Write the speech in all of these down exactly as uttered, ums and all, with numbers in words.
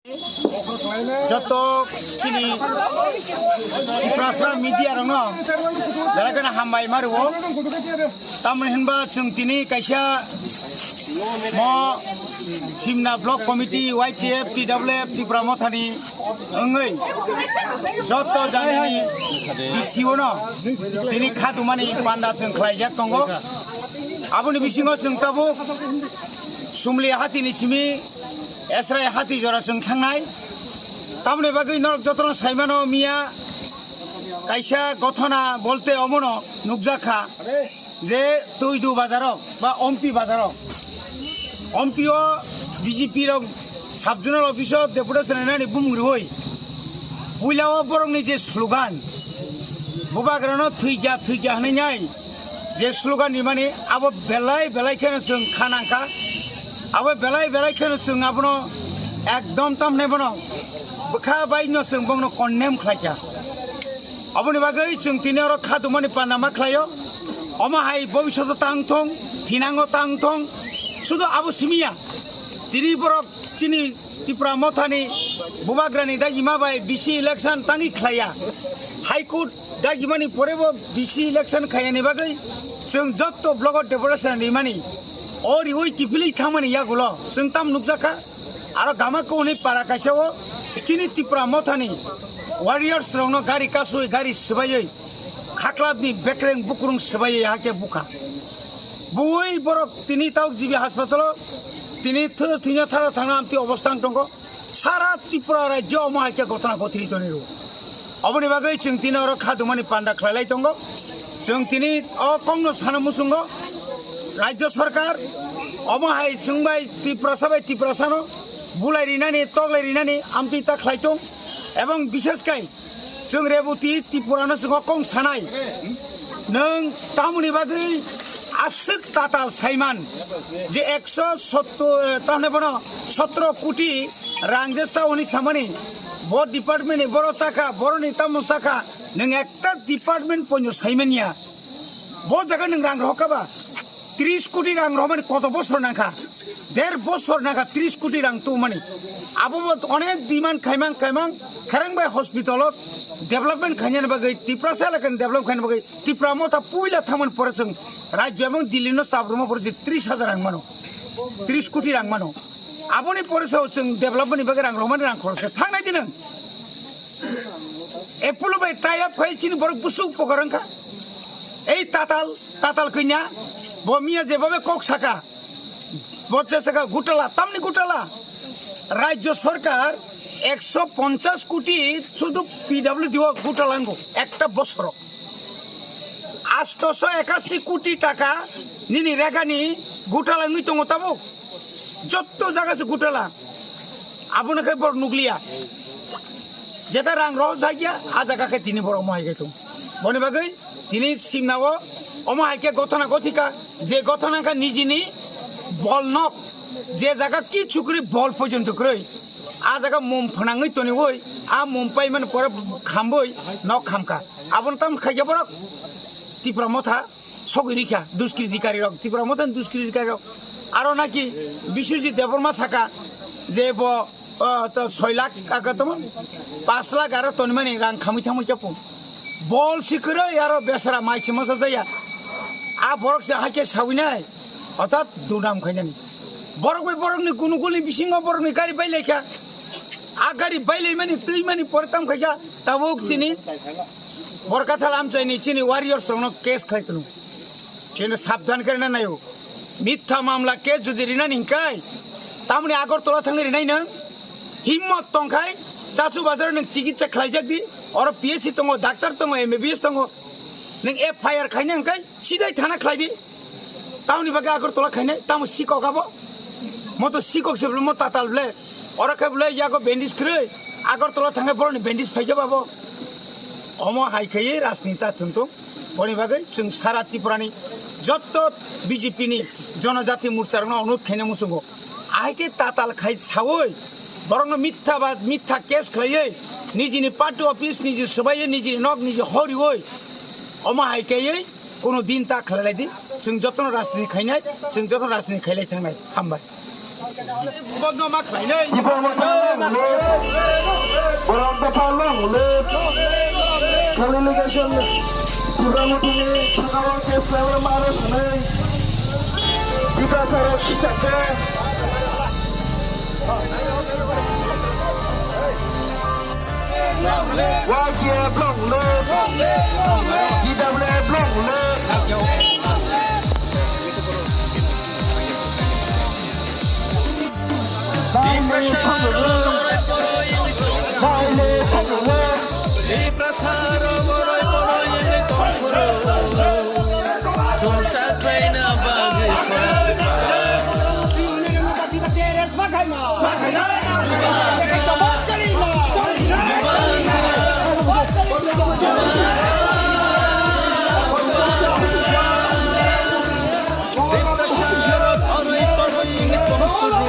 Joto chini Tiprasa media rokno belai kheno hambai ma rwo. Tamoni hinba chwng tini kaisa mo Simna Block Committee, Y T F, T W F, Tipra Mothani wngwi joto janini B C O no tini khatumani panda chwng khlaijak tongo. Aboni bisingo chwng tabuk Sumli hatini simi Esrai hati jora chwng thangnai. Tamoni bagwi norok jotono saimano miya kaisa gothona bolte omono nukjakha je Tuidu bazarok ba Ompi bazarok. Ompi o B J P rok sub zonal office o deputation rinani bumung riwi. Puila o borokni je slogan, bubagrano thwikya thwikya hwnwi nai, je slogan rimani abo belai belai kheno chwng kha nangkha. Abo belai belai kheno chwng abono ekdom tamni bono bwkha bai no chwng bono condemn khlaikha. Aboni bagwi chwng tini oro kha tumani panda ma khlaio. Omo hai bobishoto tang thung, thinango tang thung, sudo abo simiya. Tini borok chini Tipra Mothani bubagrani dagima bai B C election tangwi khlaiya. High Court dagimani porebo B C election khaiyani bagwi chwng jotto blogo deputation rimani. O riwi kiphilwi thangmani yagulo chwng tam nukjakha. Aro gama koni para kaisa o chini Tipra Mothani warriors rokno gari kasui gari swbaiwi khaklapni bekreng bukrung swbaiwi hake bukha. Buwi borok tini tauk G B hospital o tini thwi-, thwino thara thangna amtwi obostha wng tongo. Sara Tripura rajyo omo hai khe gotona gothri toni rwo. Oboni bagwi chwng tini oro kha tumani panda khlai lai tongo. Chwng tini o kokno sana muchungo rajyo sarkar omo hai chwng bai Tiprasa bai Tiprasano bulai rinani, toklai rinani amtwi ta khlai tong. Ebong bishesh kai chwng Reboti Tripurano chwng o kong sanai. Nwng tamoni bagwi aswk tatal saiman je ekso sottor, eh, tamni bono sotro koti rang je sa hwnwi samani, bo department ni borok sakha, boroni tamo sakha, nwng ekta department poino saimanya. Bo jaga nwng rang rohor kha ba, tris koti rang rohormani koto bosor nangkha, der bosor nangkha tris koti rang tubumani. Abo bo onek demand khaimang khaimang khereng bai hospital o development khainani bagwi, Tiprasa elakani develop khainani bagwi, Tipra Motha puila thangmani pore chwng rajyo ebong Delhi no chabruma pore se tris hajar rang mano, tris koti rang mano. Aboni pore se chwng development ni bagwi rang rohormani rang khoroksa thangnai di nwng. Apollo bai tie up khai chini borok busuk pokor wngkha. Ei tatal, tatal kanya, bo miya jebobe kok saka. Bo che saka gutala, tamni gutala. Rajyo sorkar ekso ponchas koti sudu P W D o gutala wngkho ekta bosoro. Astoso ekasi koti taka nini regani gutala wngwi tongo tabuk. Jotto jaga se gutala. Abono khe borok nukliya. Jeta rang rohor jakya, a jaga khe tini borok mohai khe tung. Boni bagwi tini simna o omo hai khe gothona gothika, je gothona kha nijini bol nok, je jaga kichu kwrwi bol pojonto kwrwi, a jaga mum phnangwi toniwi, a mum paimani pore khambwi nok khamkha. Abono tam khaikhe borok Tipra Motha sogwi rikha, duskritikari rok, Tipra Motha ni duskritikari rok. Aro naki Biswajit Debbarma saka je bo, o, to soi lakh aga tamo, pash lakh aro tonimani rang khamwi thangwi chapo. Bol si kwrwi aro besara mai se masa jaya. A borok se hakhe sawinai, orthat dunam khainani. Borok bai borokni kunukul ni bisingo borokni gari bai laikha. A gari bai laimani twi mani pore tam khaikha, tabuk chini Borkathal amchaini chini warriors rokno case khlai tunu. Chini sabdhan khe rina nayo. Mitha mamla case jodi rina ni hinkai, tamoni Agartala thangwi rinai nwng. Himmot tongkhai, Chachu bazar nwng chikitsa khlaijak di. Oro P H C tongo, doctor tongo, M B B S tongo. Nwng F I R khaina hinkai, sidai thana khlai di. Tamoni bagwi Agartala khainai, tamo sikok abo? Mo to sikok se bole, mo tatal bole. Oro khe bole yago bandage kwrwi, Agartala thangkhe borokni bandage phaikhe babo. Omo hai khaiwi rajniti ta thwng thung. Boni bagwi chwng sara Tripurani jotto B J P ni Jonojati Morcha rokno onurod khaina muchungo. Ahai khe tatal khai saui, borokno mitha ba mitha case khlaiwi, nijini party office niji swbaiwi, nijini nok niji horiwi, omo hai khaiwi, Kono din ta khlailai di, chwng jotono rajniti khainai, chwng jotono rajniti khailai thangnai. Hambai. Bodno ma khlainai. Kali legation Tipra Mothani sakao case khlaimani mano sanai Tiprasa rok sichakhe. Y K F long live, T W F long live. Tiprasarok oroi poroi wngwi tongphuru.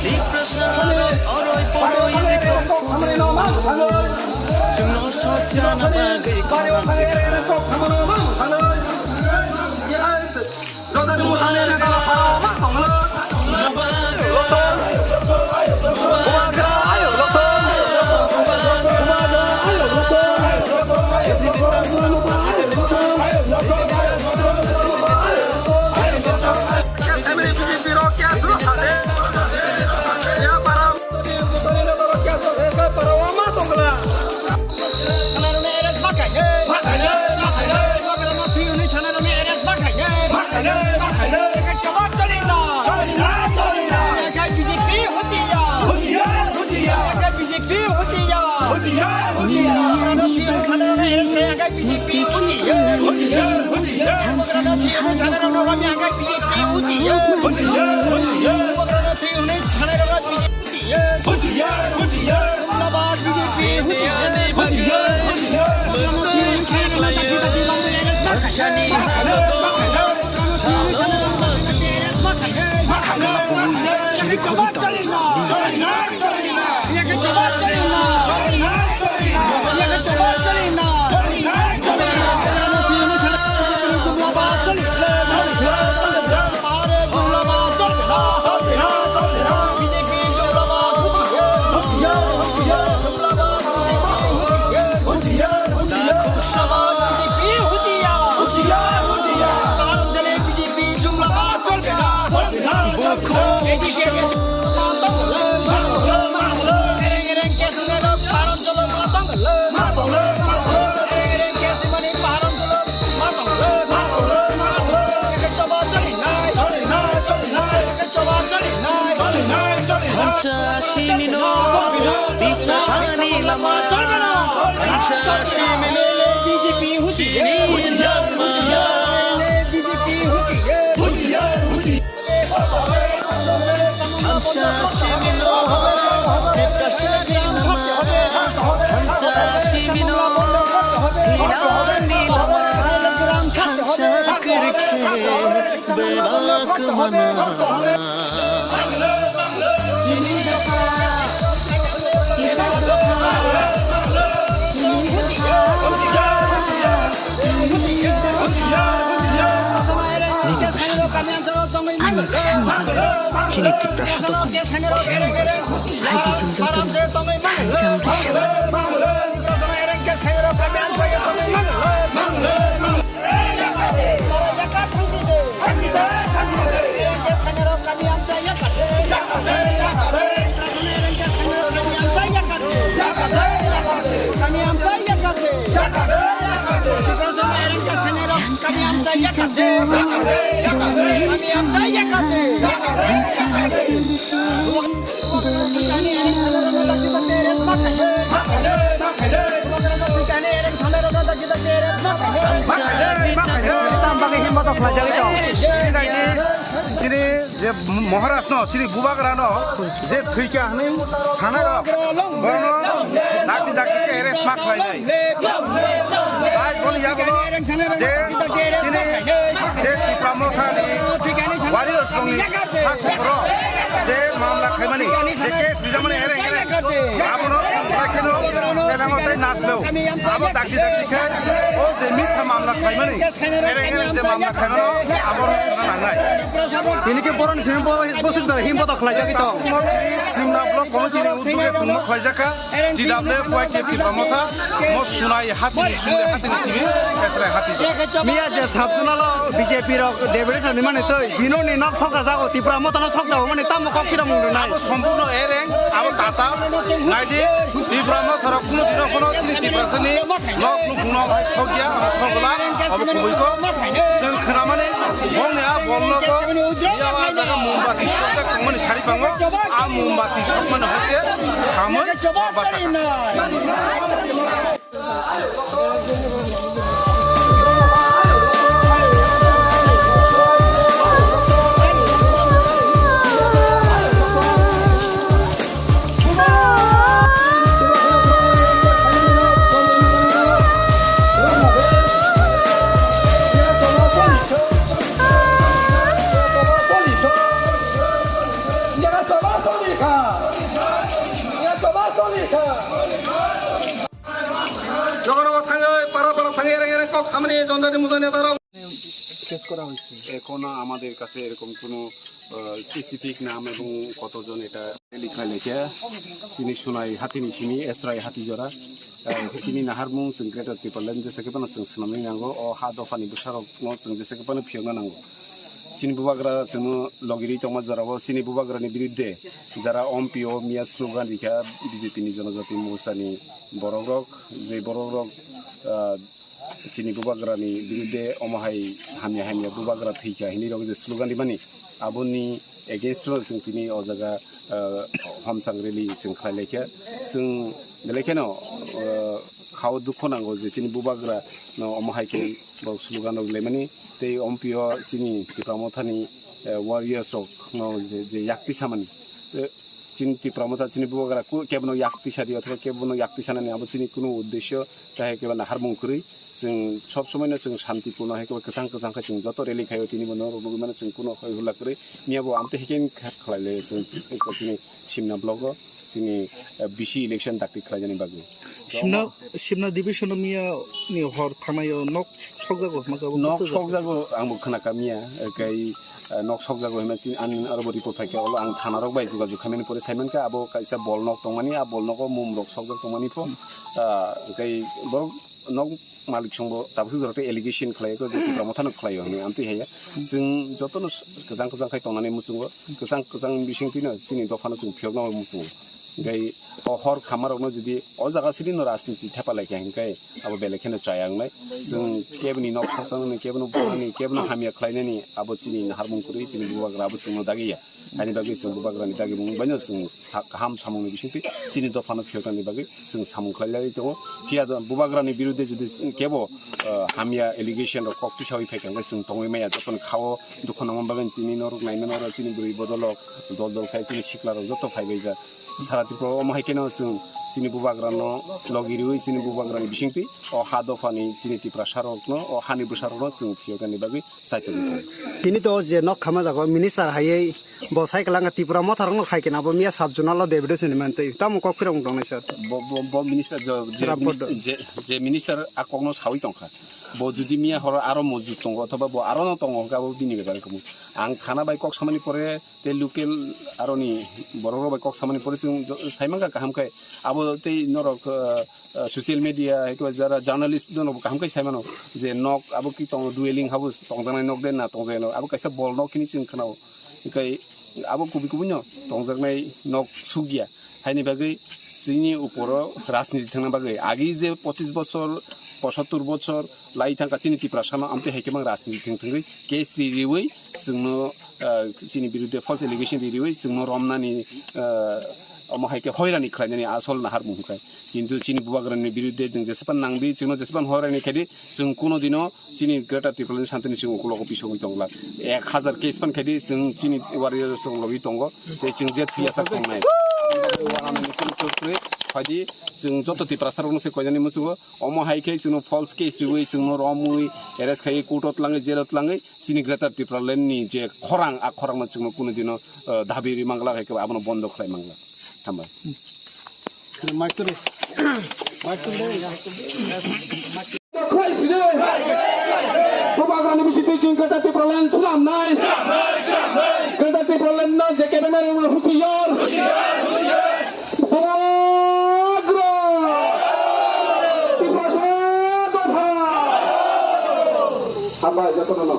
Tiprasarok oroi poroi wngwi tongphuru. Chwngno sojana bagwi khorang. Thansa simino, Tiprasani lama. Thansa simino, sini lama. Thansa simino, Tiprasani lama. Thansa simino, Tinani lama. Thansa kwrwikhe. Bebak mana. Chini dopha, Tipra dopha, chini dopha, chini dopha. Nini bwsani bagwi, ani bwsani bagwi, chini Tiprasa dophani thwirani bagwi, hai di chwng jotono thansa wngwi swngo. Chini je Maharaj no, chini bubagra no, je thwikha hwnwi sanai rok, borno dakti dakti khe arrest ma khlainai. Bai boni yago je chini je Tipra Mothani warriors rokni sak rok je mamla khaimani, je case rijamani, ere ere abono Kheno, sebeng o tei naslo. Abo dakti dakti khe, o je mitha mamla khlaimani, ereng ereng je mamla khlaimano, abo rwna nangnai. Tini khe boroni simi bo, boswk jora himbo to khlaijagwi tong. Simna block committee ni uduge chwngno khlaijakha, T W F Y T F Tipra Motha, mo sunai hatini, sunai hatini simi, esrai hati. Miya je sabjuna lo B J P rok deputation ni mani twi, bino ni nok sok jago, Tipra Motha no sok jago mani tamo kok pira mung rwnai. Abo sompurno ereng, abo tata, naidi, Tipra Motha rok kuno dino kono chini Tiprasa ni nok nukung no sokya, abo sokla, abo kubui ko. Chwng khwnamani, bongni a bolno ko, yawa jaga mombati sokjak tongmani sari bango, a mombati sokmani hoke, hamoi, basaka. Nogo nogo thangwi, para para thangwi, ereng ereng kok samani jondani mujani darok. এখনো আমাদের কাছে এরকম কোনো, আহ, স্পেসিফিক নাম এবং কতজন এটা লেখা লেখা চিনি শোনাই হাতিনি চিনি এসরাই হাতি জরা, আহ, চিনি নাহার মুং চিনি গ্রেটার ত্রিপুরাল্যান্ড যেসাকে পানো চিনি স্নামনি নাঙ্গো ও হা দফানি বুসারক চিনি যেসাকে পানো ফিয়ংনা নাঙ্গো। Chini bubagra chwngno logirwi tongma jorao chini bubagrani birudde jara ompi o miya slogan rikha B J P ni Jonojati Morcha ni borokrok, je borokrok, ah, chini bubagrani birudde omo hai hamya hamya bubagra thwikha hinwi rok je slogan rimani aboni against o chwng tini o jaga, ah, homsang rally chwng khlai laikha. Chwng belai kheno, ah, khao dukho nango je chini bubagra no omo hai khe borok slogan rok laimani tei ompio chini Tipra Mothani, eh, warriors rok no je, je yakti samani. Eh, chini Tipra Motha chini bubagra ku-, kebono yakti sadi othoba kebono yakti sanani abo chini kunu uddesyo tahai kebo naharmung kwrwi. Chwng sob somoi no chwng shanti purno hai kebo kwchang kwchang khe chwng joto rally khaio tini bono rwgwi mano chwng kunu hoi hula kwrwi. Miya bo amtwi hai khe khlai lai chwng chini Simna block o. Chini, eh, bisi election dakti khlaijani bagwi. Simna, Simna division o miya ni hor thangnai o nok sokjago, hwnba khe abo nok bwsajak. Sokjago, ang bo khna ka miya, eh, kai, eh, nok sokjago hwnba chini ani aro bo report phaikha, olo ang thana rok bai jogajog khaimani pore saimankha, abo kaisa bol nok tongmani, a bol nogo mum rok sokjak tongmani pho, ah, kai borok nok malik songbo tabuk jora tei allegation khlai ko je Tipra Motha no khlai o hwnwi amtwi haya. Chwng jotono kwchang kwchang khai tongnani muchungo, kwchang kwchang bising twino chini dophano chwng phiyokna muchungo. Gai o hor khama rokno jodi o jaga siri no rajniti thepa lai kha hwnkhe abo belai kheno chaya wngnai. Chwng keboni nok sokjaknani, keboni buani, keboni hamya khlainani abo chini naharmung kwrwi chini bubagra abo chwngno dagiya. Ani bagwi chwng bubagrani dagimung baino chwng sa-, kaham samungni bisingtwi chini dophano phiyoknani bagwi chwng samung khlai lai tongo. Phiya do bubagrani birudde jodi kebo, ah, hamya allegation rok kok tisawi phai kha hwnkhe chwng tongwi maya, jotono khao dukho nangma bagwi chini norok naimano oro chini bwrwi bodolrok dol dol khai chini siklarok joto phaibai ja. Sara Tripura omo hai kheno chwng chini bubagrano logi riwi chini bubagrani bisingtwi o ha dophani chini Tiprasarokno o hani bwsarokno chwng phiyoknani bagwi Saitoni. Tini to je nok khama jago minister haiye bo sai kwlanga Tipra Motha rokno khai kena bo miya sub zonal o deputation ni mantwi tamo kok phirong tong nai sir. Bo, bo, bo minister jo, je Rampur minister, do. Je, je minister a kokno sawi tongkha. Bo jodi miya horo aro mojut tongo othoba bo aro no tongo hwnkhe abo bini bebak wngkha. Ang thana bai kok samani pore tei local aroni borok rok bai kok samani pore chwng jo-, saimangkha kaham khai abo tei norok, ah, ah, social media hai khe jara journalist no kaham khai saimano je nok abo ki tong dwelling house tongjaknai nok de na tongjaknai nok abo kaisa bol nok hini chwng khwnao. Hwnkhe abo kubui kubui no tongjaknai nok sugya. Haini bagwi chini uporo rajniti thangna bagwi agi je pochis bochor, posottor bochor lai thangkha chini Tiprasano amtwi hai khe mang rajniti thang thangwi case ri riwi chwngno, ah, chini birudde false allegation ri riwi chwngno romnani, ah, omo hai khe hoirani khlainani asol naharmung hwnkhe. Kintu chini bubagrani birudde chwng jesepan nangdi, chwngno jesepan hoirani khaidi, chwng kuno dino chini Greater Tipraland ni santini chwng ukulogo pisogwi tongla. Ek hazar case pan khaidi, chwng chini warriors rok logi tongo. Tei chwng je thwiya sak tongnai. Phaidi, chwng joto Tiprasa rokno se koinani muchungo. Omo hai khe chwngno false case riwi, chwngno romwi, arrest khaiwi, court o tlangwi, jail o tlangwi, chini Greater Tipraland ni je khorang, a khorang no chwngno kuno dino, eh, dabi ri mangla, hai khe abono bondo khlai mangla. Hambai. Mic to de. Khlai sini. Bubagrani bisingtwi chwng Greater Tipraland swnamnai. Greater Tipraland no je kebengnairokno husiar. Bubagra. Tiprasa dopha. Hambai jotono no.